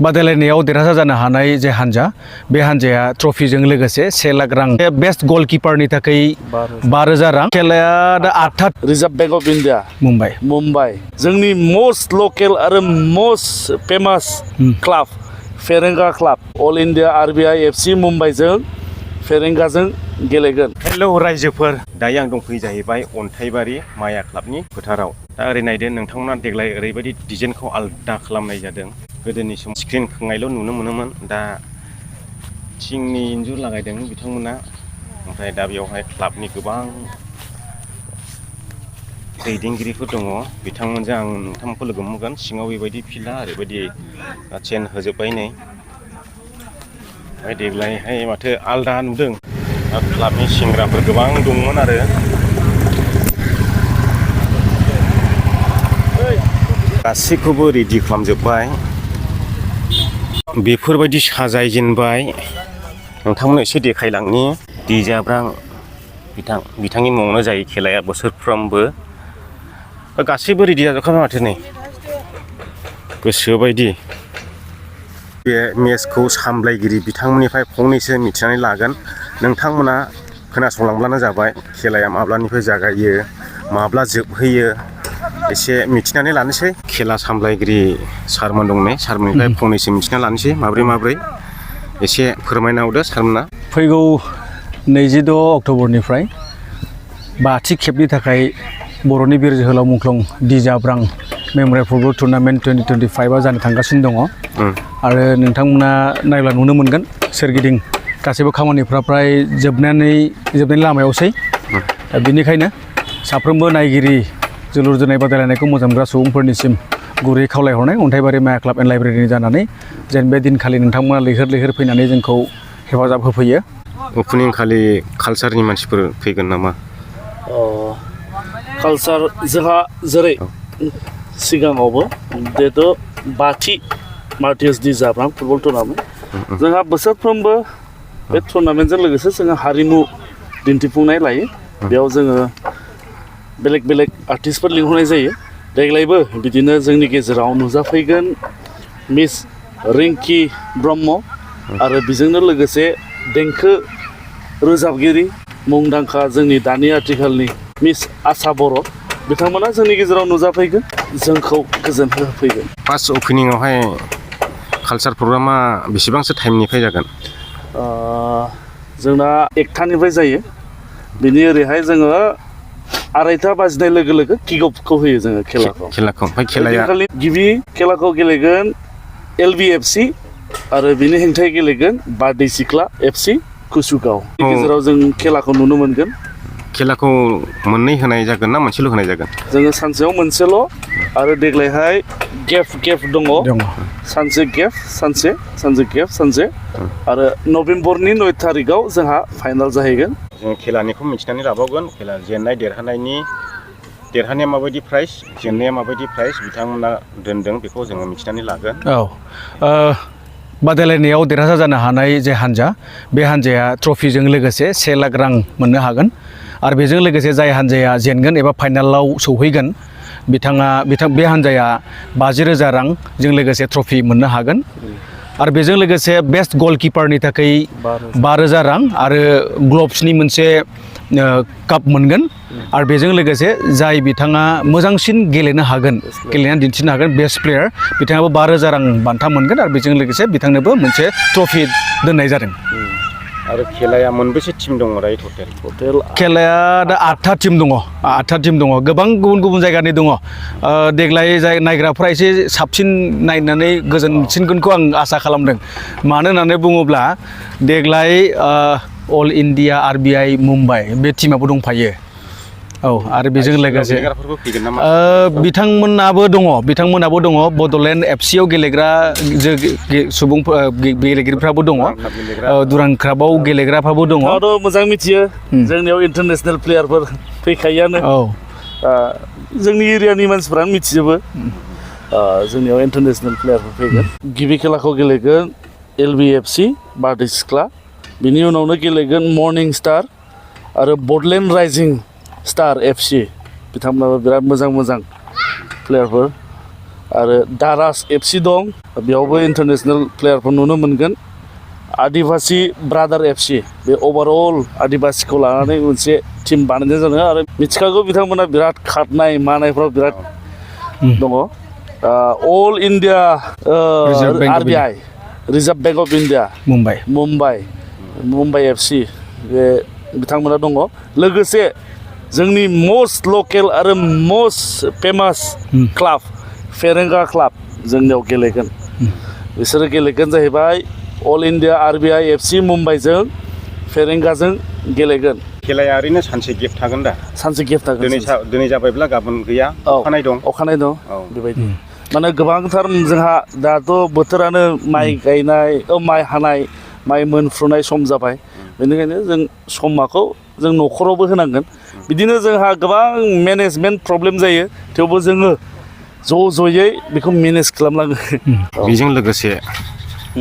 बादायलायनायाव देरहासार जानो हानाय जे हान्जा बे हान्जाया ट्रफिजों लोगोसे 1 लाख रां बेस्ट गलकिपारनि थाखाय 5,000 रां खेलाया दा 8था reserve bank of India Mumbai जोंनि मोस्ट लकेल आरो मोस्ट फेमास क्लाब फेरेंगा club all India RBI FC मुंबाइजों फेरेंगाजों गेलेगोन। हेलौ रायजोफोर, दायो आं दंफैयो जाहैबाय अन्थाइबारि माया क्लाबनि फोथाराव। दा ओरै नायदो नोंथांमोना देग्लाय ओरैबायदि डिजाइनखौ आलदा खालामनाय जादों। गोदोनि समाव स्क्रिन खोंनायल' नुनो मोनोमोन, दा थिंनि इन्जुर लागायदों बिथांमोना। ओमफ्राय दा बेयावहाय क्लाबनि गोबां दैदेनगिरिफोर दङ, बिथांमोनजों आं नोंथांमोनखौ लोगो मोनगोन। सिङाव बेबायदि फिल्डआ ओरैबायदि चेन होजोब्बाय नै। ओमफ्राय देग्लायहाय माथो आलदा नुदों। क्लाबनि सेंग्राफोर गोबां दंमोन आरो गासैखौबो रेडि खालामजोब्बाय, बेफोरबायदि साजायजेनबाय। नोंथांमोननो एसे देखायलांनि। दिजाब्रां बिथांनि मुङावनो जायो खेलाया बोसोरफ्रोमबो। गासैबो रेडि जाजोबखाबाय माथो नै, गोसोबायदि। बे मेचखौ सामलायगिरि बिथांमोननिफ्राय फंनैसो मिथिनानै लागोन। नोंथांमोना खोनासंलांब्लानो जाबाय। खेलाया माब्लानिफ्राय जागायो, माब्ला जोबहैयो, एसे मिथिनानै लानोसै। खेला सामलायगिरि सारमोन दं नै, सारमोननिफ्राय फंनैसो मिथिना लानोसै माब्रै एसे फोरमायना हरदो सारमोना। फैगौ 22 अक्ट'बरनिफ्राय 5थि खेबनि थाखाय बर'नि बिर जोहोलाव मुंख्लं दिजाब्रां मेम'रियेल फुटबल टुर्नामेन्ट 2025 जानो थांगासिनो दङ। आरो नोंथांमोना नायब्ला नुनो मोनगोन सोरगिदिं गासैबो खामानिफ्रा फ्राय जोबनायनि लामायावसै। बेनिखायनो साफ्रोमबो नायगिरि जोलुर जोनाय बादायलायनायखौ मोजां मोनग्रा सुबुंफोरनिसिम गुरै खावलायहरनाय अन्थाइबारि माया क्लाब एन्ड लाइब्रेरिनि जानानै जेन बे दिनखालि नोंथांमोना लैहोर फैनानै जोंखौ हेफाजाब होफैयो। अपेनिं खालि कालसारनि मानसिफोर फैगोन नामा? कालसार जोंहा जेरै सिगाङावबो जिहेतु 5थि मार्टियास दिजाब्रां फुटबल टुर्नामेन्ट जोंहा बोसोरफ्रोमबो बे टुर्नामेन्टजों लोगोसे जोङो हारिमु दिन्थिफुंनाय लायो। बेयाव जोङो बेलेग आर्टिस्टफोर लिंहरनाय जायो। देग्लायबो बिदिनो जोंनि गेजेराव नुजाफैगोन मिस रिंकि ब्रह्म आरो बेजोंनो लोगोसे देंखो रोजाबगिरि मुंदांखा जोंनि दानि आथिखालनि मिस आसा बर' बिथांमोना जोंनि गेजेराव नुजाफैगोन, जोंखौ गोजोन होफैगोन। फार्स्ट अपेनिंआवहाय कालसार प्रग्रामा बेसेबांसो टाइमनिफ्राय जागोन? जोंना 1थानिफ्राय जायो। बिनि ओरैहाय जोङो 2:30 बाजिनाय लोगो लोगो किक अफखौ होयो जोङो खेलाखौ। ओमफ्राय खेलाया गिबि खेलाखौ गेलेगोन LBFC आरो बिनि हेंथायै गेलेगोन बारदै सिख्ला FC कुसुगाव। गेजेराव जों खेलाखौ नुनो मोनगोन। खेलाखौ मोननै होनाय जागोन ना मोनसेल' होनाय जागोन? जोङो सानसेयाव मोनसेल' आरो देग्लायहाय गेप दङ। सानसे गेप सानसे आरो नभेम्बरनि 9 थारिखआव जोंहा फाइनाल जाहैगोन। जों खेलानिखौ मिथिनानै लाबावगोन। खेला जेननाय देरहानाया माबायदि प्राइज, जेननाया माबायदि प्राइज बिथांमोना दोनदों, बेखौ जोङो मिथिनानै लागोन। बादायलायनायाव देरहासार जानो हानाय जे हान्जा बे हान्जाया ट्रफिजों लोगोसे 1 लाख रां मोननो हागोन। आरो बेजों लोगोसे जाय हान्जाया जेनगोन एबा फाइनालाव सौहैगोन बे हान्जाया 50,000 रांजों लोगोसे ट्रफि मोननो हागोन। आरो बेजों लोगोसे बेस्ट गलकिपारनि थाखाय 5,000 रां आरो ग्लब्सनि मोनसे काप मोनगोन। आरो बेजों लोगोसे जाय बिथाङा मोजांसिन गेलेनानै दिन्थिनो हागोन बेस्ट प्लेयार, बिथाङाबो 5,000 रां बान्था मोनगोन। आरो बेजों लोगोसे बिथांनोबो मोनसे ट्रफि दोननाय जादों। आरो खेलाया मोनबेसे टिम दङ दायो टटेल? खेलाया दा 8था टिम दङ। 8था टिम दङ, गोबां गुबुन जायगानि दङ। देग्लाय जाय नायग्राफ्रा एसे साबसिन नायनानै गोजोनसिनगोनखौ आं आसा खालामदों। मानो होननानै बुङोब्ला देग्लाय अल इन्डिया आरबिआइ मुंबाइ बे टिमाबो दंफायो। आरो बेजों लोगोसे बिथांमोनाबो दङ। बड'लेण्ड एफसिआव गेलेग्रा गेलेगिरिफ्राबो दङ। दुरां क्लाबाव गेलेग्राफ्राबो दङ। मोजां मिथियो जोंनियाव इन्टारनेसनेल प्लेयारफोर फैखायोआनो। जोंनि एरियानि मानसिफ्रानो मिथिजोबो जोंनियाव इन्टारनेसनेल प्लेयारफोर फैगोन। गिबि खेलाखौ गेलेगोन LBFC बारदै सिख्ला, बिनि उनावनो गेलेगोन मर्निं स्टार आरो बड'लेण्ड राइजिं स्टार FC। बिथांमोनाबो बिराद मोजां प्लेयारफोर। आरो दारास FC दं बेयावबो इन्टारनेसनेल प्लेयारफोर नुनो मोनगोन आदिबासि ब्रादार FC बे अभारअल आदिबासिखौ लानानै मोनसे टिम बानायनाय जादों आरो मिथिखागौ बिथांमोना बिराद खारनाय मानायफ्राव बिराद दङ all India RBI reserve bank of India Mumbai FC बे बिथांमोना दङ लोगोसे जोंनि मस्ट लकेल आरो मस्ट फेमास क्लाब फेरेंगा क्लाब जोंनियाव गेलेगोन बिसोरो गेलेगोन जाहैबाय अल इन्डिया RBI FC मुम्बाइजों फेरेंगाजों गेलेगोन खेलाया ओरैनो सानसे गेप थागोन दा सानसे गेप थागोन दिनै जाबायब्ला गाबोन गैया अखानायै दं बेबायदि माने गोबांथार जोंहा दाथ' बोथोरानो माइ गायनाय माइ हानाय माइ मोनफ्रुनाय सम जाबाय बेनिखायनो जों समाखौ जों न'खरावबो होनांगोन बिदिनो जोंहा गोबां मेनेजमेन्ट प्रब्लेम जायो थेवबो जोङो ज'यै बेखौ मेनेज खालामलाङो बेजों लोगोसे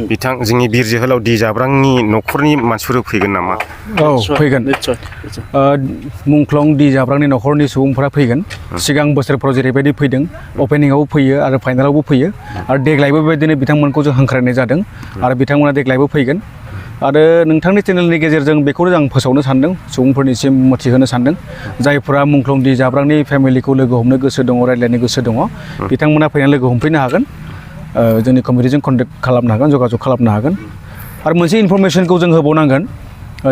बिथां जोंनि बिर जोहोलाव दि जाब्रांनि न'खरनि मानसिफोर फैगोन नामा फैगोन मुंख्लं दि जाब्रांनि न'खरनि सुबुंफोरा फैगोन सिगां बोसोरफ्राव जेरैबायदि फैदों अपेनिंआवबो फैयो आरो फाइनालावबो फैयो आरो देग्लायबो बेबायदिनो बिथांमोनखौ जों हांख्रायनाय जादों आरो बिथांमोना देग्लायबो फैगोन आरो नोंथांनि चेनेलनि गेजेरजों बेखौनो आं फोसावनो सानदों सुबुंफोरनिसिम मिथिहोनो सानदों जायफोरा मुंख्लं दि जाब्रांनि फेमिलिखौ लोगो हमनो गोसो दङ रायज्लायनो गोसो दङ बिथांमोना फैनानै लोगो हमफैनो हागोन जोंनि कमिटिजों कन्टेक्ट खालामनो हागोन जगाजग खालामनो हागोन आरो मोनसे इनफरमेसनखौ जों होबावनांगोन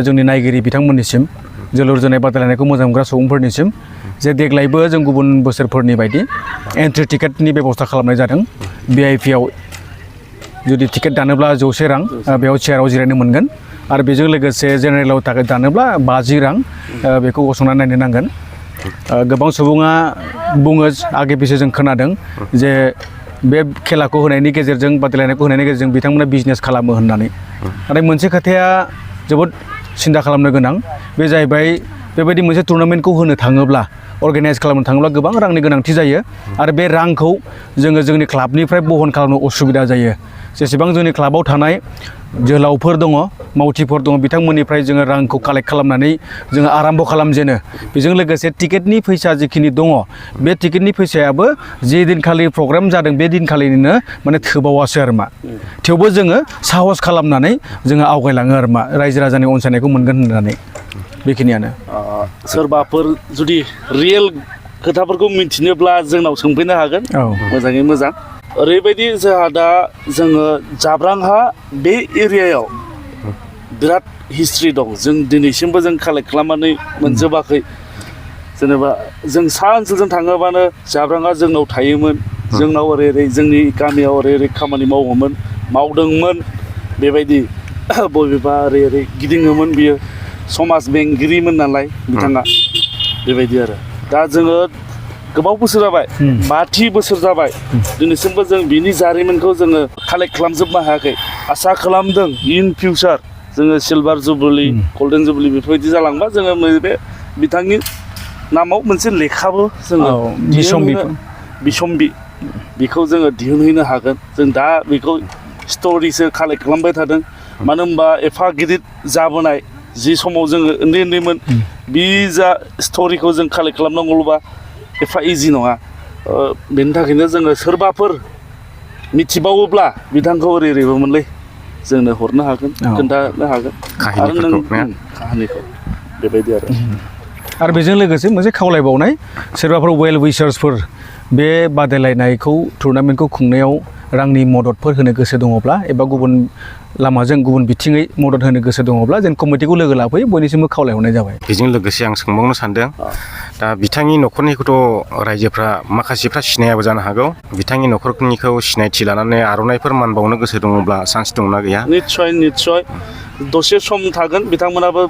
जोंनि नायगिरि बिथांमोननिसिम जोलुर जोनाय बादायलायनायखौ मोजां मोनग्रा सुबुंफोरनिसिम जे देग्लायबो जों गुबुन बोसोरफोरनि बायदि एन्ट्रि टिकेटनि बेबस्था खालामनाय जादों VIPआव जुदि टिकेट दानोब्ला 100 रां बेयाव चेयाराव जिरायनो मोनगोन आरो बेजों लोगोसे जेनेरेलाव टिकेट दानोब्ला 50 रां बेखौ गसंनानै नायनो नांगोन गोबां सुबुङा बुङो आगे पिछे जों खोनादों जे बे खेलाखौ होनायनि गेजेरजों बादायलायनायखौ होनायनि गेजेरजों बिथांमोना बिजनेस खालामो होननानै नाथाय मोनसे खोथाया जोबोद सिन्था खालामनो गोनां बे जाहैबाय बेबायदि मोनसे टुर्नामेन्टखौ होनो थाङोब्ला अर्गानाइज खालामनो थाङोब्ला गोबां रांनि गोनांथि जायो आरो बे रांखौ जोङो जोंनि क्लाबनिफ्राय बहन खालामनो असुबिदा जायो जेसेबां जोंनि क्लाबाव थानाय जोहोलावफोर दङ मावथिफोर दङ बिथांमोननिफ्राय जोङो रांखौ कालेक्ट खालामनानै जोङो आराम्भ खालामजेनो बेजों लोगोसे टिकेटनि फैसा जिखिनि दङ बे टिकेटनि फैसायाबो जि दिनखालि प्रग्राम जादों बे दिनखालिनो माने थोबावासो आरो मा थेवबो जोङो साहस खालामनानै जोङो आवगायलाङो आरो मा रायजो राजानि अनसायनायखौ मोनगोन होननानै बेखिनियानो सोरबाफोर जुदि रियेल खोथाफोरखौ मिथिनोब्ला जोंनाव सोंफैनो हागोन मोजाङै मोजां ओरैबायदि जोंहा दा जोङो जाब्रांहा बे एरियायाव बिराद हिस्ट्रि दं जों दिनैसिमबो जों कालेक्ट खालामनानै मोनजोबाखै जेनेबा जों सा ओनसोलजों थाङोबानो जाब्रांआ जोंनाव थायोमोन जोंनाव ओरै जोंनि गामियाव ओरै खामानि मावदोंमोन बेबायदि बबेबा ओरै गिदिङोमोन बियो समाज बेंगिरिमोन नालाय बिथाङा बेबायदि आरो दा जोङो गोबाव बोसोर जाबाय 50 बोसोर जाबाय दिनैसिमबो जों बिनि जारिमिनखौ जोङो कालेक्ट खालामजोबनो हायाखै आसा खालामदों इन फिउचार जोङो सिलभार जुबलि गल्डेन जुबलि बेफोरबायदि जालांबा जोङो बे बिथांनि नामाव मोनसे लेखाबो जोङो बिसम्बि बेखौ जोङो दिहुनहैनो हागोन जों दा बेखौ स्ट'रिसो कालेक्ट खालामबाय थादों मानो होनबा एफा गिदिर जाबोनाय जि समाव जोङो उन्दैमोन बे जा स्ट'रिखौ जों कालेक्ट खालामनांगौबा एफा इजि नङा बेनि थाखायनो जोङो सोरबाफोर मिथिबावोब्ला बिथांखौ ओरैबोमोनलै जोंनो हरनो हागोन खोन्थानो हागोन आरो नों काहानिखौ बेबायदि आरो बेजों लोगोसे मोनसे खावलायबावनाय सोरबाफोर वेल उइसार्सफोर बे बादायलायनायखौ टुर्नामेन्टखौ खुंनायाव रांनि मददफोर होनो गोसो दङब्ला एबा गुबुन लामाजों गुबुन बिथिङै मदद होनो गोसो दङब्ला जों कमिटिखौ लोगो लाफैयो बयनिसिमबो खावलायहरनाय जाबाय बेजों लोगोसे आं सोंबावनो सानदों दा बिथांनि न'खरनिखौथ' रायजोफ्रा माखासेफ्रा सिनायाबो जानो हागौ बिथांनि न'खरनिखौ सिनायथि लानानै आर'नाइफोर मान बावनो गोसो दङब्ला चान्स दंना गैया निस्सय दसे सम थागोन बिथांमोनाबो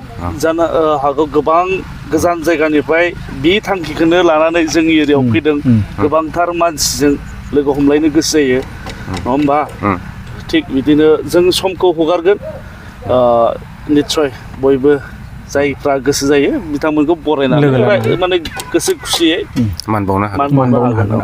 जानो हागौ गोबां गोजान जायगानिफ्राय बे थांखिखौनो लानानै जोंनि एरियायाव फैदों गोबांथार मानसिजों लोगो हमलायनो गोसो जायो नङा होमबा थिग बिदिनो जों समखौ हगारगोन निस्सय बयबो जायफ्रा गोसो जायो बिथांमोनखौ बरायनानै माने गोसो खुसियै मान बावनो हागोन